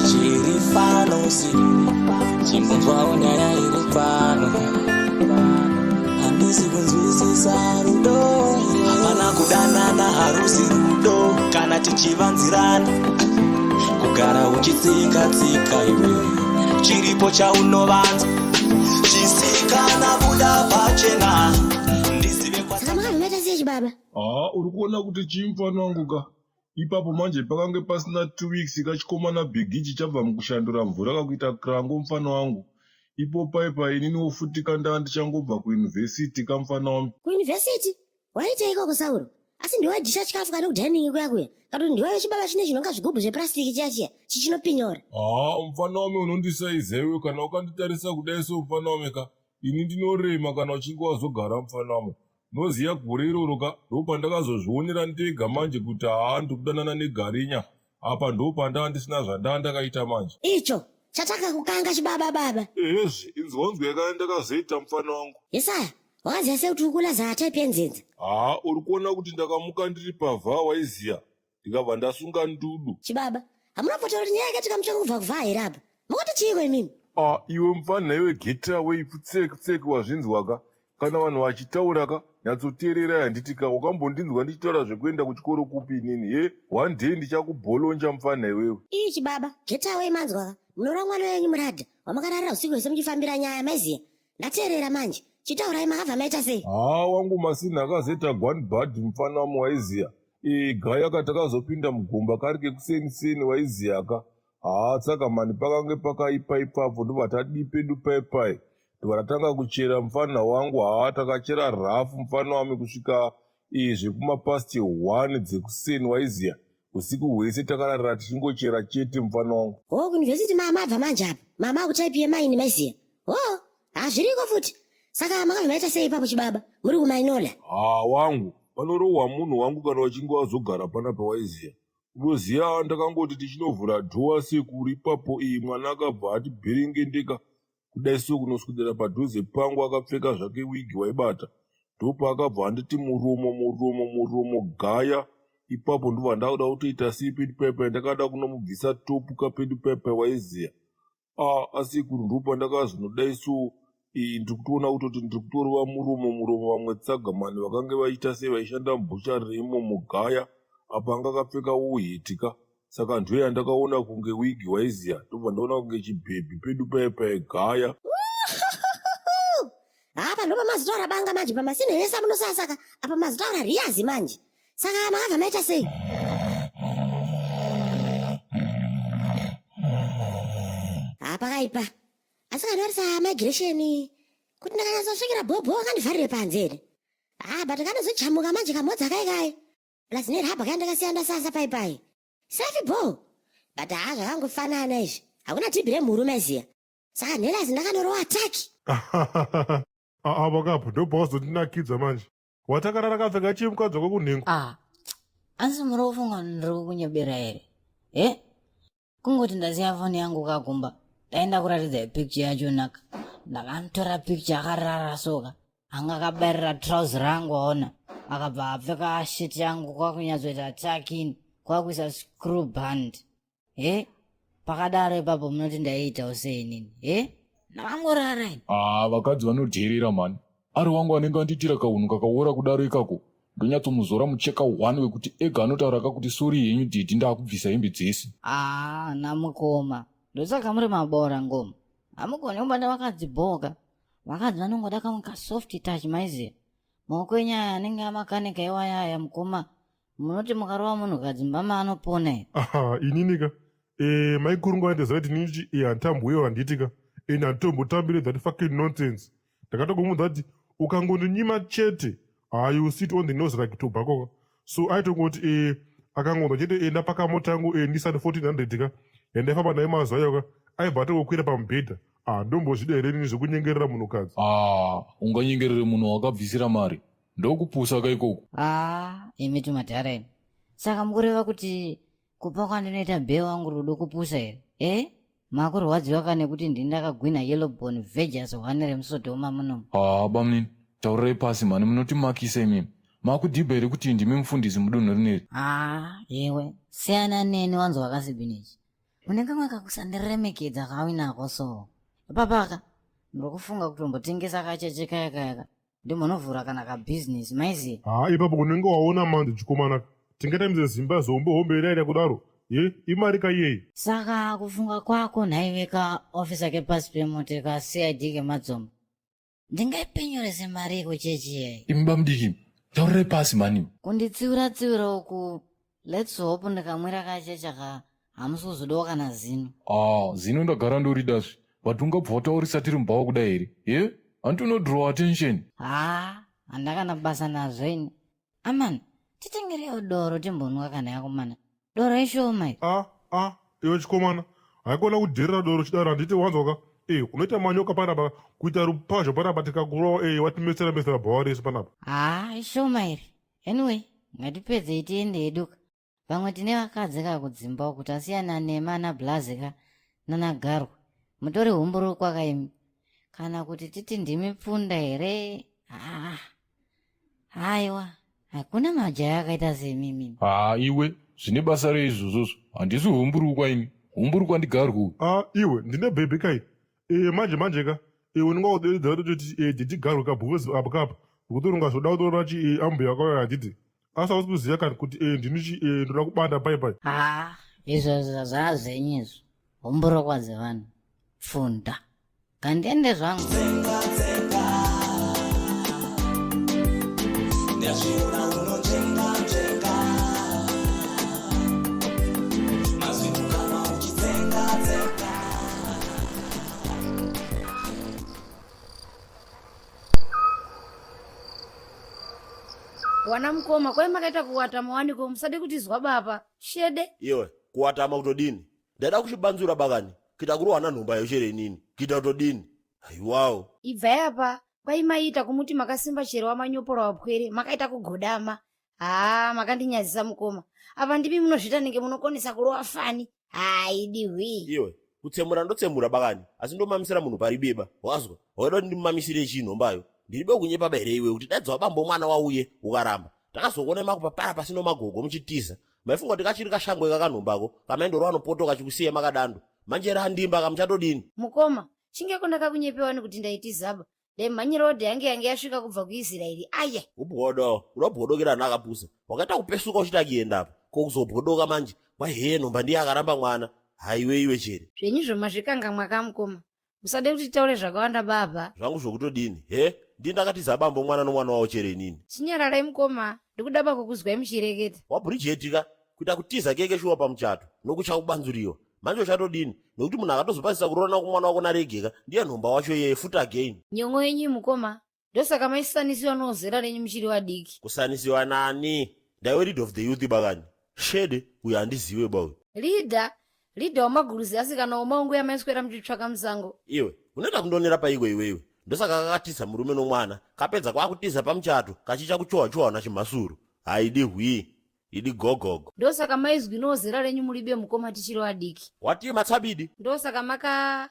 Chiri pano chimbonzwawo nyaya iri pano. Handisi kunzwisisa rudo. Hapana kudanana, harusi rudo kana tichivanzirana. Kugara uchitsika tsika iwe, chiripo chaunovanza chisikana, buda pachena ndizive. Saka makabva maita sei, chibaba? Haa, uri kuona kuti chii, mufana wangu ka? Ipapo manje pakange pasina 2 weeks kachikomana bhigichi chabva mukushandura mvura kakuita kirango, mufana wangu. Ipo paipa ininiwo futi kandaa ndichangobva kuyunivhesiti kamufana wangu. Kuyunivhesiti waita ikoko, Sauro? Asi ndiwaidhisha chikafu kane kudining kuya kuya, katoti ndiwaive chibaba chine chinonga zvigubhu zvepurasitiki chiya chiya chichinopfinyora? Haa, mufana wame, unondisaiza iwe. Kana ukanditarisa kudai so, mufana wame ka, ini ndinorema kana uchinge wazogara, mufana wame. Unoziva gore iroro ka, ndopandakazozvionera ndega manje kuti haa, ndikudanana negarinya. Apa ndopandaa ndisina zvandaa ndakaita manje. Icho chatakakukanga, chibaba baba. Ehezve, inzwanzwa yakanga ndakazoita, mufana wangu. Yesaya, wakaziva sei kuti uri kulaza type yenzenza? Haa, uri kuona kuti ndakamuka ndiri pavha, waiziya, ndikabva ndasunga ndudu. Chibaba, hamuna kupotera kuti nyaya yakaitika mutsvenge kubva kuvha here apa? Mukuti chiiko imimi? A, iwe mufana iwe, get away, pfutseki pfutseki, wazvinzwa ka? Kana vanhu vachitaura ka, nyatsoteererai, handiti ka? Wakambondinzwa ndichitaura zvekuenda kuchikoro kupi inini? Ye, one day ndichakubholonja, mufana iwewe. Ii, chibaba, get away, manzwa ka? Munorwa mwana wenyu muradha wamakararira usiku hwese muchifambira nyaya, maiziya. Ndateerera manje, chitaurai, makabva maita sei? Haa wangu, masini akazoita gone bad, mufana wami, waiziya. E, gaya ka, takazopinda mugomba kari kekuseniseni, waiziya ka. Haa, tsaka mani, pakange pakaipa ipapo. Ndobva tadii pedu paipai, ndobva tatanga kuchera, mufana wangu. Haa, takachera rafu, mufana wami, kusvika zvekumapast 1 dzekuseni, waiziya. Usiku hwese takararira tichingochera chete, mufana wangu. Ho, kuyunivhesiti mama abva manje apa mama akutype yemaini, maiziya. Ho, hazviriko futi. Saka makabva maita sei ipapo, chibaba, muri kumainola? Haa wangu, panorohwa munhu wangu kana uchinge wazogara panapa, waiziya. Unoziva ndakangoti tichinovhura door sekuru ipapo, iyi mwana akabva ati bhiringendeka kudai so, kunoswedera padhuze pangu akapfeka zvake wigi, waibata. Ndopaakabva anditi muromo, muromo, muromo, gaya. Ipapo ndobva ndakuda kutoita sei pedu paipai, ndakada kunomubvisa top kapedu paipai, waiziya. A, asekuru, ndopandakazonodai so, ndiri kutoona kutoti ndiri kutorova muromo muromo vamwe tsagamani vakange vaita sei, vaishanda mubhuchari reimomo. Gaya apa anga akapfeka wool ka, saka ndo yandakaona kunge wigi, waiziya. Ndobva ndaona kunge chibhebhi pedu paipai, gaya. Apa ndo pamazotaura banga manje, pamasini ese amunosasaka apa mazotaura riyazi manje. Saka makabva maita sei? Ha, pakaipa. Asi kanoarisa migration kuti ndakanyatsosvikira bhobho wakandivharire panze here? Ha, but kanozojamuka manje kamhodza kai kai, plus nerhabha kaya ndakasiya ndasasa paipai safi bho. But haa, zvakangofanana izvi, hakuna dhibhi remhuru, maiziya. Saka nhelazi ndakanorowa ataki. Aa, kapo ndobva manje watakarara akapfeka chii, mukadzi wako kunhengo? Ah, asi muri kufunga ndiri kukunyebera here? E, kungoti ndasiya foni yangu kakumba, ndaenda kuratidza picture yacho naka. Ndakamutora picture akarara soka, anga akabarira trouser rangu, aona, akabva apfeka shirt yangu, kwakunyatsoita tuck in, kwakuisa screw band. E, pakadaro ipapo munoti ndaiitawo sei inini? E, ndakangorara ini. Haa, vakadzi vanodherera mani. Ari wangu anenge andiitira kaunhu kakaora kudaro ikako, ndonyatsomuzora mucheka one wekuti ega anotaura kakuti, "Sorry henyu daddy, ndaakubvisa hembe dzese." Aa, namukoma, ndosaka muri mabora ngoma, hamugoni kubata vakadzi bhoka. Vakadzi vanongoda kamwe kasoft touch, maiziya. Maoko enyaya anenge amakanika iwaya aya, mukoma. Munoti mukarova munhukadzi mbama anopona here? Aha, inini ka, maikuru vandiziva kuti inini handitambweyo, handiti ka? And handitombotambire that fucking nonsense. Ndakatongomudza kuti ukangondonyima chete, ha, you sit on the nose like tobacco ka. So aitongoti akangonzwa chete ndapaka mota yangu Nissan 1400 ka, yandaifamba nayo mazuva ayo ka, aibva atongokwira pamubhedha. Ah, ndombozvida here inini zvekunyengerera munhukadzi? Haa, unganyengerere munhu wakabvisira mari? Ndokupusa kaikoko. Aa, imi tumadhara imi, saka mukureva kuti kupa kwandinoita bhee wangu rudo kupusa here? E, makurwadziwa ka nekuti ndini ndakagwina yellowbone vejas one remusodhoma munomu? Haa bamunini, taurirai pasi mhani, munotimakisa imimi. Makudhibha here kuti ndimi mufundisi mudunhu rineri? Aa, iwe siyana neni, wanzwa kasibhinechi. Une kamwe kakusandiremekedza kawinako so. Ipapaka ndiri kufunga kutombotengesa kacheche kaya kaya ka ndimbonovhura kana kabhizinesi maiziva. Haa ipapo unenge waona manje chikomana tingaita mizezimba zombe hombe iraira kudaro ye imari kaiyeyi. Saka kufunga kwako nhaiwe ka officer kepasi pemuti ka CID kemadzomba ndingaipenyorese mari yekuchechi iyeyi. Imi bamudiki taurirai pasi mhani. Kunditsiura tsiura uku let's hope ndikamwira kachecha ka hamusi kuzodawo kana zino. Ah zino ndagara ndoridazve but ungabva wataurisa tiri mubhawa kudai here ye hanti unodraw attention. Haa handina kana basa nazvo ini. Amana titengerewo doro timbonwa kana yakomana doro ishoma iri. A a iwe chikomana haikona kudherera doro chidaro handiti wanzwa ka e unoita manyoka panapa kuita rupazho panapa tikakurova e watimesera mesera bhawa rese panapa. Haa ishoma iri anyway ngatipedzei tiende hedu ka Pamwe tine vakadzi ka kudzimba uku tasiyana nema ana blazi ka nana garwe. Mutori humburukwa ka imi. Kana kuti titi ndimi pfunda here? Ah. Haiwa, hakuna majaya akaita semi imimi. Haa iwe, zvine basa rei izvozvozvo? Handisi humburukwa ini. Humburukwa ndigarwe uyu. Ah iwe, ndine baby kai. Eh manje manje ka. Eh unenge wakuderedza kutoti eh ndigarwe ka because apa kapa. Ngokuti ungazoda kutorora chi eh ambuya kwauya handiti. Asi hausi kuziva kani kuti eh ndini chi eh ndoda kubanda pai pai. Haa, izvozvo zvazvenyu izvo. Humburukwa dzevanhu. Pfunda. Kandiende zvangu. Tsenga tsenga ndazviona unonzvenga nzvenga mazwi mukanwa uchitsenga tsenga. Wana mukoma kwai makaita kuwatama waniko musade kutizwa baba shede. Iwe kuwatama kutodini ndaida kuchibanzura bakani kuita kurohwa nanhomba yochere inini kuita kutodini haiwawo. Ibvai apa kwai maiita kumuti makasimba chero wamanyopora wapwere makaita kugodama haa makandinyadzisa mukoma apa ndimi munozviita nenge munokonesa kurova fani haidi hwii. Iwe kutsemura ndotsemura bakani asi ndomamisira munhu pari beba wazwa waida kuti ndimumamisire chii nhombayo ndiribe kunyepa ba here iwe kuti daidza wabambo mwana wauye ukaramba takazokuona makupapara pasi nomagogo muchitiza maifunga kuti kachiri kashango ika kanhombako kamaindorova nopoto kachikusiya makadando manje randimba kamuchatodini Mukoma chingeko ndakakunyepewani kuti ndaitizaba ndaimhanyira odha yange yange yasvika kubva kuisraeri aya ubwodo unobwodokera ana akapusa wakaita kupesuka uchiti akienda apa ko kuzobwodoka manje kwahee nhomba ndiye akaramba mwana haiwe iwe chere zvenyuzvo mazvikangamwa kamukoma musade kuti titaure zvakawanda baba zvangu zvokutodini he ndii ndakatiza bambo mwana nomwana wawo chere inini chinyararai mukoma ndikuda bako kuzwai muchireketa wabhurijeti ka kuita kutiza keke shuwa pamuchato nokucha kubanzuriwa manje uchatodini nekuti munhu akatozopasisa kuroorana kumwana wako naregeka ndiye nhomba wacho iyeye futi again nyon'o yenyu mukoma ndosaka maisanisiwa nozera renyu muchiri vadiki kusanisiwa nani ndaiwe lead of the youth bakani shede uyo handiziwe ba uyu leader leader wamaguruzi asikana womaungu yamaiswera muchitsvaka musango iwe unoita kundonera paiko iwewe ndosaka kakatiza murume nomwana kapedza kwakutiza pamuchato kachicha kuchohwa chohwa nachimhasuru haidi hwii idi gogogo ndosaka maizwi nozera renyu muribe mukoma tichiri vadiki watii matsabidi ndosaka maka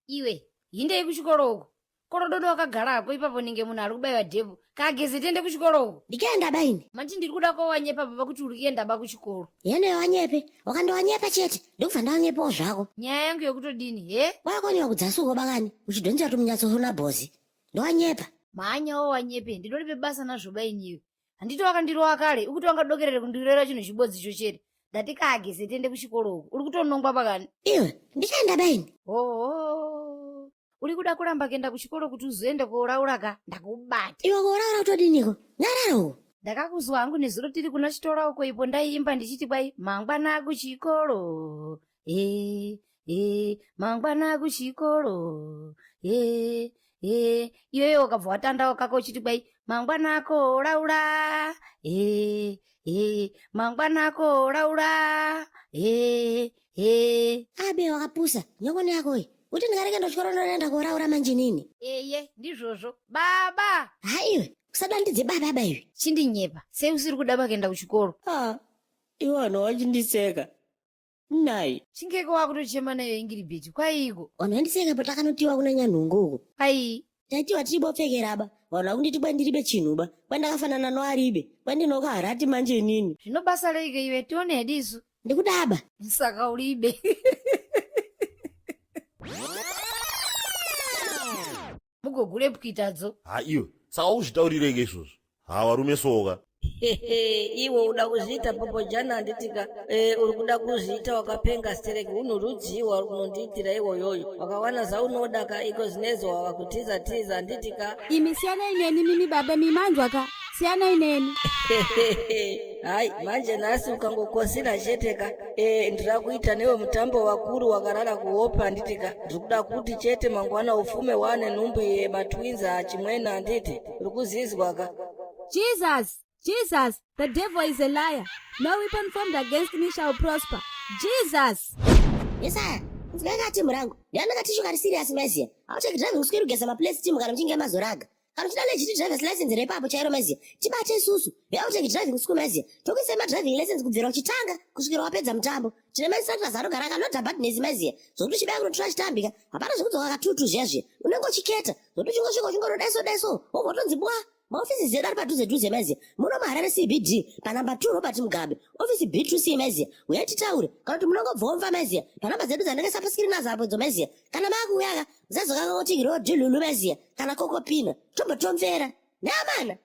iwe hindei kuchikoro uko korododo wakagara hako ipapo ninge munhu ari kubaiwa dhebhu kageze tiende kuchikoro uko Ndichaenda baini. manji ndiri kuda kwawanyepa baba kuti uri kuenda ba kuchikoro Yene wanyepe, wakandowanyepa chete, ndikubva ndawanyepawo zvako. nyaya yangu yekutodini he Wakoniwa kudzasuko bakani, uchidhonzera tumunyatso bhozi. Ndowanyepa. Mhanyawo wanyepe ndinoripe basa nazvo bainiwe handiti wakandirova kare ukuti wangadokerere kundirera chinhu chibodzi icho chete ndati kaageze tiende kuchikoro uku uri kutonongwa pakani Iwe, ndichaenda baini. hoho uri kuda kuramba kuenda kuchikoro kuti uzoende koraura ka ndakubata Iwe koraura kutodiniko? Nyarara uko. Ndakakuzwa hangu nezuro tiri kuna chitora uko ipo ndaiimba ndichiti kwai mangwana kuchikoro e e mangwana kuchikoro e e iyoyo ukabva watandawo kako uchiti kwai mangwana koraura e e mangwana koraura e e Abe wakapusa, nyongoni yako iyi. Kuti ndikareke ndochikoro ndoenda koraura manje nini? Eye ndizvozvo baba. Haiwe, usadandidze baba baba iwe. Chindinyepa, sei usiri kuda kuenda kuchikoro? Ah, iwe vanhu vachindiseka. Nhai. Chingeko wakutochema nayo ingiribheti kwaiiko? Vanhu vandiseka po takanotiwa kuna nyanhungu uko. Kwai. Taitiwa tiri bopfekeraba vanhu vakunditi kwandiribe chinhuba kwandakafanana noaribe kwandinokaharati manje inini. Zvino basa reiko iwe tione hedu isu. Ndikudaba. Saka uribe. Mugogure pwitadzo. Ha iwe, saka ukuzvitaurireke izvozvo? Ha varume soka. Iwe uda kuzviita bhobhojana handitika e, uri kuda kuzviita wakapenga stereki unhu rudzii wauri kunondiitira iwoyoyo wakawana zaunoda ka iko zvinezo wava kutiza tiza handitika. Imi siyanai neni mimi baba mimanzwa ka siyanai neni. Hai manje nhasi ukangokosira chete ka e, ndira kuita newe mutambo wakuru wakarara kuhope handitika ndiri kuda kuti chete mangwana ufume wane nhumbu yematwins achimwena handiti uri kuzizwa ka. Jesus, Jesus, the devil is a liar. No weapon formed against me shall prosper. Jesus! Yesaya, nzwai timu rangu. Ndiani katishu kari serious maiziya. Haucheki driving school kugeza maplace timu kana muchinge mazoraga. Kana uchida legit driver's license repapo chairo maiziya. Tibate isusu. Veauteki driving school maiziya. Tokuisai madriving lessons kubvira uchitanga kusvikira wapedza mutambo. Tine mainstructors anogara akanodha badness maiziya. Zvokuti uchibaya kunotora chitambika. Hapana zvekudzoka katutu zviya zviya. Unenge uchiketa. Zvokuti uchingosvika uchingonodaiso daiso. Wobva utonzi bwa. Maofisi edu ari padhuze dhuze maiziya. Muno muHarare CBD panamba 2 Robert Mugabe. Ofisi B2C maiziya. Uyai titaure. Kana kuti munongobvomva maiziya. Panhamba dzedu dzandakaisa paskirini nadzo apo idzo maiziya. Kana maakuuya ka musazokanga kuti rodhilulu maiziya kana kokopina. Tombotomvera. Neamana.